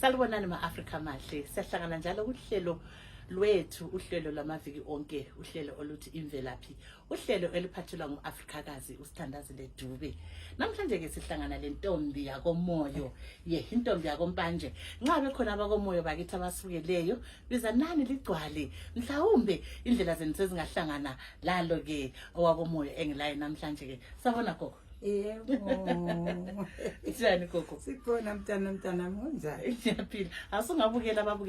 Salibonani ma-Afrika mahle, siyahlangana njalo kuhlelo lwethu, uhlelo lwamaviki onke, uhlelo oluthi imvelaphi, uhlelo eliphathelwa ngu-Afrikakazi uSithandazile Dube. Namhlanje ke sihlangana lentombi yakomoyo, intombi yakompanje. Nxa bekhona abakomoyo bakithi abasukeleyo, biza nani ligcwale. Mhlawumbe indlela zenu sezingahlangana lalo ke owakomoyo engilaye namhlanje ke. Sabona gogo. Yebo. Njani gogo? Sikhona mntana munjani? Ngiyaphila. Asungabukela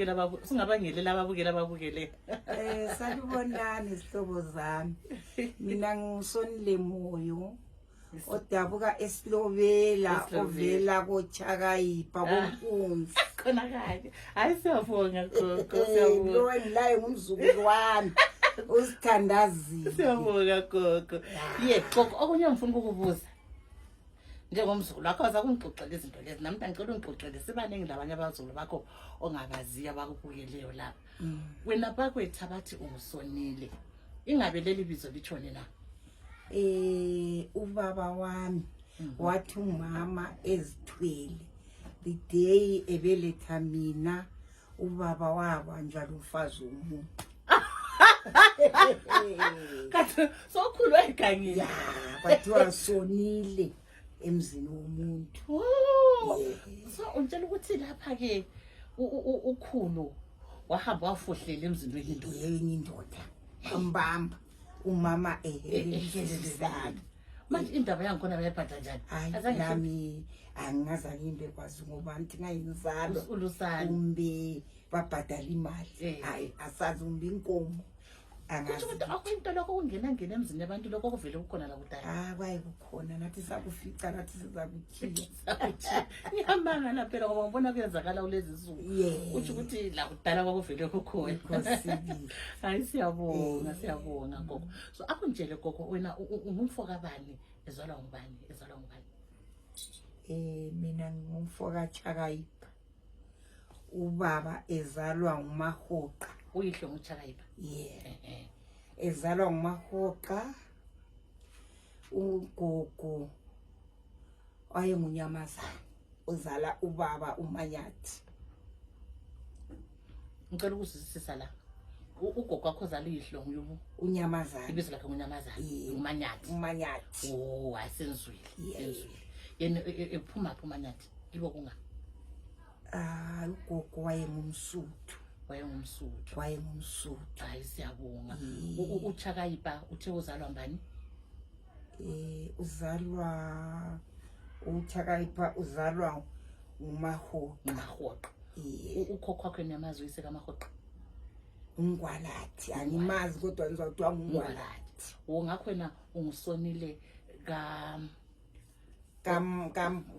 singabangelela ababukele. Salibonani sihlobo zami. Mina ngisonile moyo. Odabuka eSlovela ovela koChakayipa konkunzi. Khona kanye. Hayi siyabonga gogo, siyabonga. Lo engilaye ngumzukulwane. Usithandazile. Siyabonga gogo. Gogo, okunye ngifuna ukukubuza. Njengomzulu wakho akungixoxele izinto lezi nami ngicela ungixoxele sibaningi labanye abazulu bakho ongabaziya bakubukeleyo lapha. Wena bakwethu abathi ungusonile. Ingabe leli bizo litshone na? Ubaba wami wathi umama ezithwele the day ebeletha mina ubaba wabanjwa lumfazi umuntu. Kathi sokhulwa egangeni. Ya, bathiwa sonile emzini womuntu. So untshela ukuthi lapha ke ukhulu wahamba wafohlela emzini wendoda. Yenye indoda ambamba umama ehelelizana. Manje indaba yangikhona bayaphatha njani? Hayi nami angaza into ekwazi ngoba ngithi ngayinzalo ulusana kumbe babhadala imali. Hayi asazi umbi inkomo. Angazi ukuthi akwinto lokho kungena emzini yabantu lokho kuvele kukhona la kudala. Kwaye kukhona nathi sakufica nathi sizakuthiya. Ngiyamanga la phela ngoba ngibona kuyenzakala kulezi izinto. Uthi ukuthi la kudala kwakuvele kukhona. Ikhosibili. Hayi siyabonga gogo. So akungitshele gogo wena ungumfoka bani ezalwa ngubani? Mina ngumfoka Chakayipa. Ubaba ezalwa nguMahoqa. Uyihle nguChakayipa. Ezalwa nguMahoqa. Ugogo wayengunyamazana uzala ubaba uManyathi. Ngicela ukuzwisisa la. Ugogo wakho uzala ihlo nguyubu unyamazana. Ibizo lakhe ngunyamazana. uManyathi. Oh, ayisenzwile. Yena ephuma uManyathi. Ibo kunga? Ugogo wayengumSuthu. Hayi siyabonga. uChakayipa uthe uzalwa mbani? uChakayipa uzalwa nguMahoqa. Ukhokho wakhe niyamazwise kaMahoqa? Ungwalathi animazi kodwa ngizothiwa ungwalathi. Ngakhona ungusonile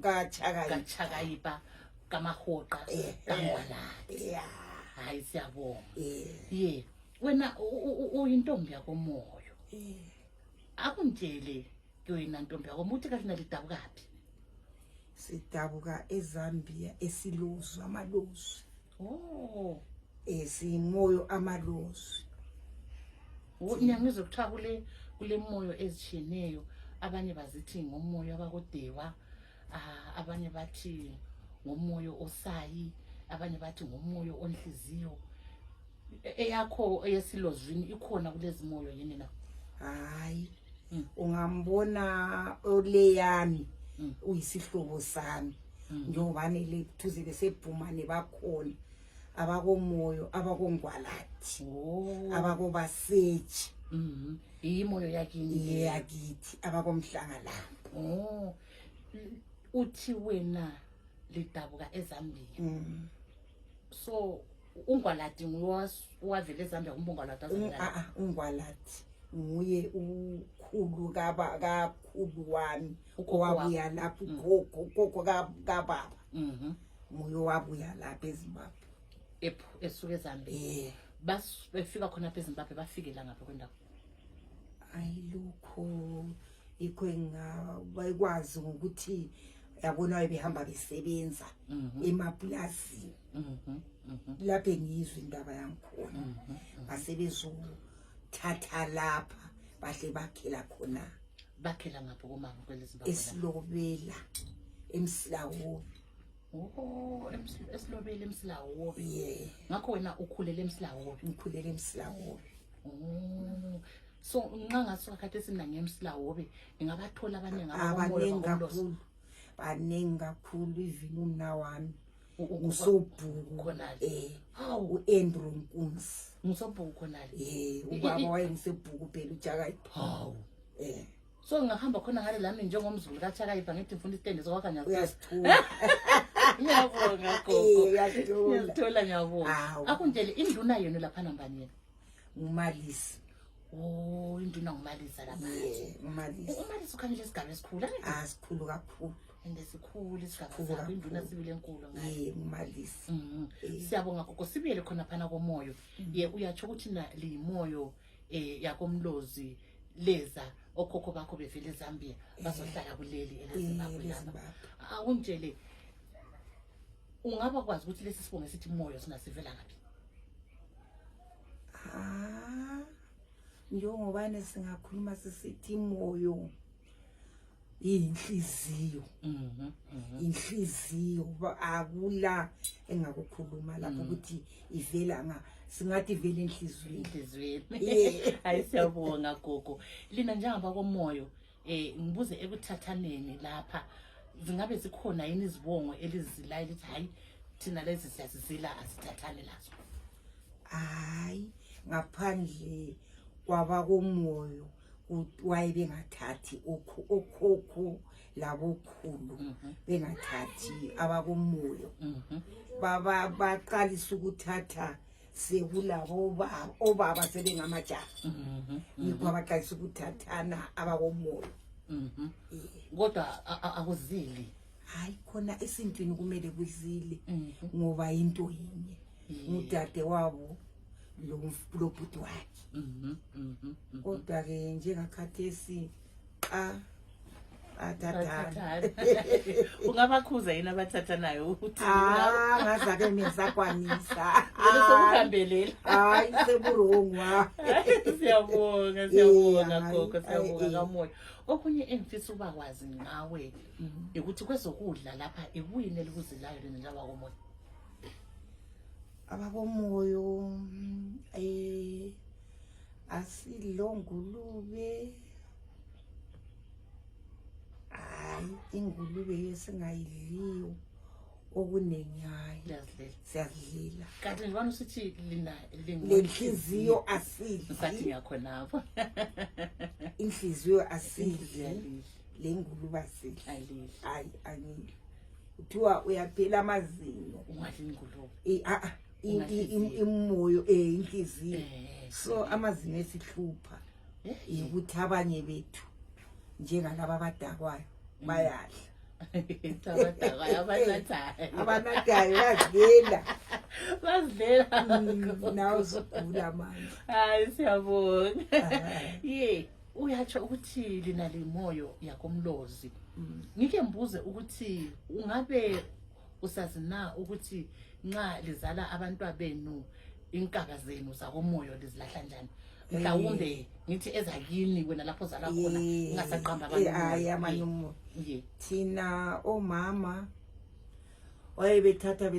kaChakayipa kaMahoqa kaNgwalathi. Hayi siyabonga. Wena uyintombi yakomoyo. Akungitshele ke wena ntombi yakomoyo uthi kahle nalidabukapi? Sidabuka eZambia esilozu amalozi. Simoyo amalozi. Nyangizwe kuthiwa kule moyo ezitshiyeneyo, abanye bazithi ngomoyo abakodewa, abanye bathi ngomoyo osayi, abanye bathi ngomoyo onhliziyo. Eyakho eyesilozwini ikhona kulezi moyo yini na? Hayi. Ungambona oleyami uyisihlobo sami. Njengoba le thuzile sephumane bakhona abakomoyo abakongwalathi. Abakobasethi. Imoyo yakini yakithi abakomhlangalambo. Uthi wena lidabuka eZambia. So ungwalathi wavela eZambia umbongwalathi azongala. Ungwalathi nguye ukhulu kakhulu wami owabuya lapho ugogo kababa. Nguye wabuya lapha eZimbabwe. Esuke eZambia. Befika khona lapha eZimbabwe bafike la ngapha kwendawo. Ayilukho bayikwazi ukuthi yabona ebehamba besebenza emaplazini. Lapha ngizwe indaba yangikhona. Basebezothatha lapha bahle bakhela khona. Bakhela ngapha komama kweleZimbabwe. Esilobela emsilawo. Oh, esilobele eMsilawobe. Yeah, Ngakho wena ukhulele eMsilawobe. ngikhulele eMsilawobe. Oh. So nxa ngasuka khathi simna ngeMsilawobe ngingabathola abaningi Abaningi bakomlozi. kakhulu. Baningi kakhulu even umna wami. Usobhuku khona. Hawu uAndrew Nkunzi. Ngisobhuku khona. Ubaba wayengisebhuku phela uJakayipa. Hawu. So ngahamba khona ngale lami njengomzulu kaChakayipa ngithi ngifuna isitende sokwakha uyasithola. ngiyabonga gogo. Uyasithola. Ngiyabonga. Akunjele induna yenu lapha nambani yena? Umalisi. Oh, induna ngumalisa lapha. Umalisi. Umalisa ukhanyile isigaba esikhulu. Sikhulu kakhulu. Ende sikhulu isigaba sakho induna sibile enkulu ngayo. Umalisi. Siyabonga gogo sibiyele khona phana komoyo. Uyatsho ukuthi na limoyo yakomlozi leza okhokho bakho bevele eZambia bazohlala kuleli eLezimbabwe lapha. Akunjele ungaba kwazi ukuthi lesi sibonge sithi moyo sinasivela ngaphi? Njengoba singakhuluma sisithi moyo inhliziyo. Inhliziyo akula engakukhuluma lapho ukuthi ivela singathi vele enhlizweni. Ayisiyabonga gogo. Lina njengaba komoyo ngibuze ekuthathaneni lapha zingabe zikhona yini izibongo elizilayo lithi hayi thina lezi siyazizila asithathane lazo? Hayi, ngaphandle kwabakomoyo waye bengathathi okhokho labokhulu bengathathi abakomoyo. Baqalisa ukuthatha sekulabo obaba sebengamajaha. Yikho abaqalisa ukuthathana abakomoyo. Kodwa akuzili. Hayi khona esintwini kumele kuzile ngoba into yinye. Udade wabo lo bhuti wakhe. Kodwa ke njengakhathesi athathana. Ungabakhuza yini abathathanayo ukuthi ngazake ngisakwanisa. Sokuhambelela. Hayi seburongwa. Siyabonga gogo, siyabonga kamoya. Okunye engifisa ukwazi ngawe ukuthi kwezokudla lapha ibuyini elikuzilayo lena njalo abakomoya. Abakomoyo asidlo ngulube. Hayi ingulube yesingayidliyo okunenyayo siyadlela. Kanti ngibona usithi lina lenhliziyo asidli. Sathi ngiyakhonapho. Inhliziyo asidli. Lengulube asidli. Hayi angidli. Uthiwa uyaphela amazinyo ungadli ingulube. Imoyo inhliziyo. So amazinyo esihlupha ukuthi abanye bethu njengalabo abadakwayo bayadla. Abadakwayo abanathayo bazidlela nawo uzogula manje. Hayi siyabonga. Uyatsho ukuthi lina limoyo yakomlozi. Ngike mbuze ukuthi ungabe usazi na ukuthi nxa lizala abantwana benu inkaba zenu zakomoyo lizilahla njani? Mhlawumbe ngithi ezakini wena lapho zala khona ungasaqamba abantu. Hayi amanye umuntu. Thina omama wayebethatha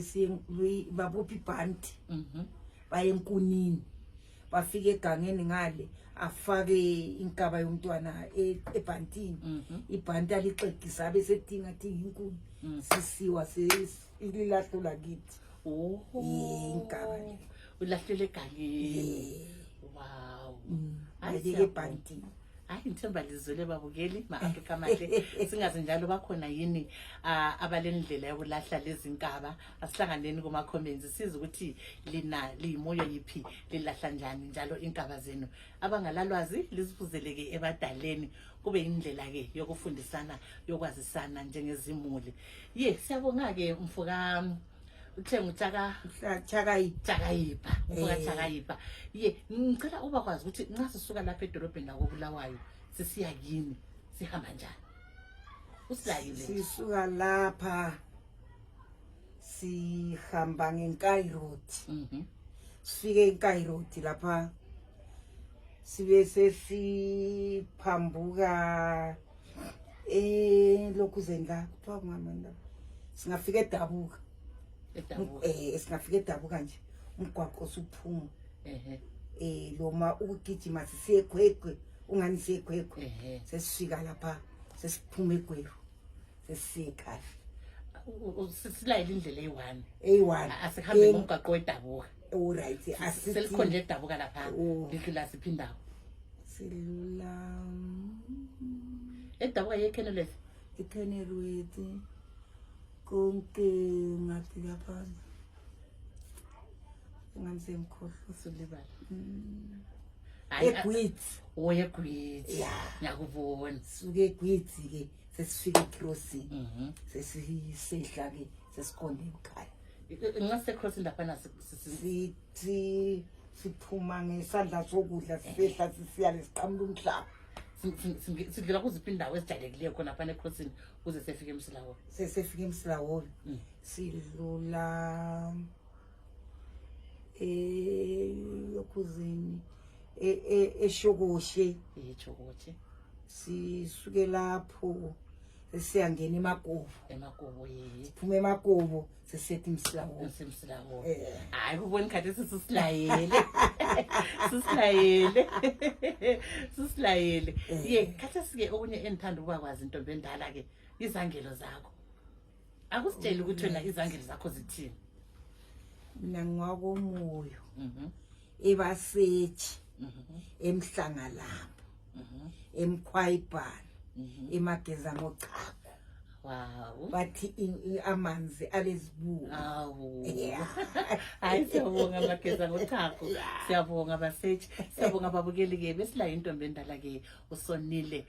babopha ibhanti baye enkunini bafike egangeni ngale afake inkaba yomntwana ebhantini. Ibhanti alixegisa abe sedinga inkuni sisiwa ililahlo lakithi. Inkaba le ulahlele egangeni. Wow. Ayike ebhantini. Hayi ngithemba lizwele babukeli ma-Afrika amahle. Singazi njalo bakhona yini abalendlela yokulahla lezi nkaba. Asihlanganeni kuma comments siza ukuthi lina liyimoyo yiphi lilahla njani njalo inkaba zenu. Abangalalwazi lisifuzeleke ebadaleni kube indlela ke yokufundisana yokwazisana njengezimuli. Siyabonga ke mfuka uthe Chakayipa. Chakayipa. Ngicela uba kwazi ukuthi nxa sisuka lapha edolobheni lakoBulawayo sisiya yini sihamba njani? Usilayile. Sisuka lapha sihamba ngeNkayi Road. Sifike eNkayi Road lapha sibe sesiphambuka lokhu zendla kuthiwa ngamanda singafika edabuka edabuka singafika edabuka nje umgwaqo osuphuma ehe loma ukugijima sisiye eGwegwe ungani siye eGwegwe ehe sesifika lapha sesiphuma eGweru sesiye ekhaya silayela indlela eyi-1 eyi-1 asihambe ngomgwaqo wedabuka alright selikhonje edabuka lapha Oh. lidlula siphi indawo silula edabuka yekhenelesi iKenelworth konke ngathi lapha unganisemkhohlo usulibala eGwitsi oyegwithi Yeah. ngiyakubona suke eGwitsi ke sesifika eCrossing Mhm. sesisehla ke sesiqonde ekhaya ngasekrossing laphana sithi siphuma ngesandla sokudla sisehla sisiya lesiqhamuka umhlaba sidlula kuziphi indawo ezijayelekileyo khona phana ecrossing ukuze sefike emsilawo sesifika eMsilawolo sidlula yokhuzini eShokoshe yitsho ukuthi sisuke lapho sesiyangena eMagobo emakubo siphuma eMagobo sesiyethi Msilawolo esemsilawo hayi kubona khathi sisilayele sisilayele ye khathi sike okunye endithanda ukuba kwazi intombi endala ke izangelo zakho akusitshela ukuthi wena izangelo zakho zithini mina ngwakomoyo mhm ebasethi mhm eMhlangalambo mhm eMkhwayibhana mhm emageza ngochago wow bathi amanzi alezibuko awu Yeah. hayi siyabonga mageza ngothako siyabonga abasethi siyabonga ababukeli-ke besila intombi endala-ke usonile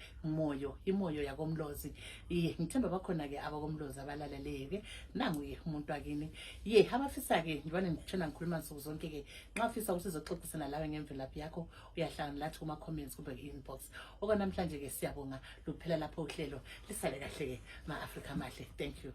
imoyo yakomlozi iye ngithemba bakhona-ke abakomlozi abalaleleyo-ke nangu-ke umuntu wakini ye abafisa-ke njibane ngitshona ngikhuluma nsuku zonke-ke nxa ufisa ukuthi sizoxoxisana lawe ngemvelaphi yakho uyahlangana lathi kuma-comments kube i-inbox okwanamhlanje-ke siyabonga luphela lapho uhlelo lisale kahle-ke ma-Afrika amahle thank you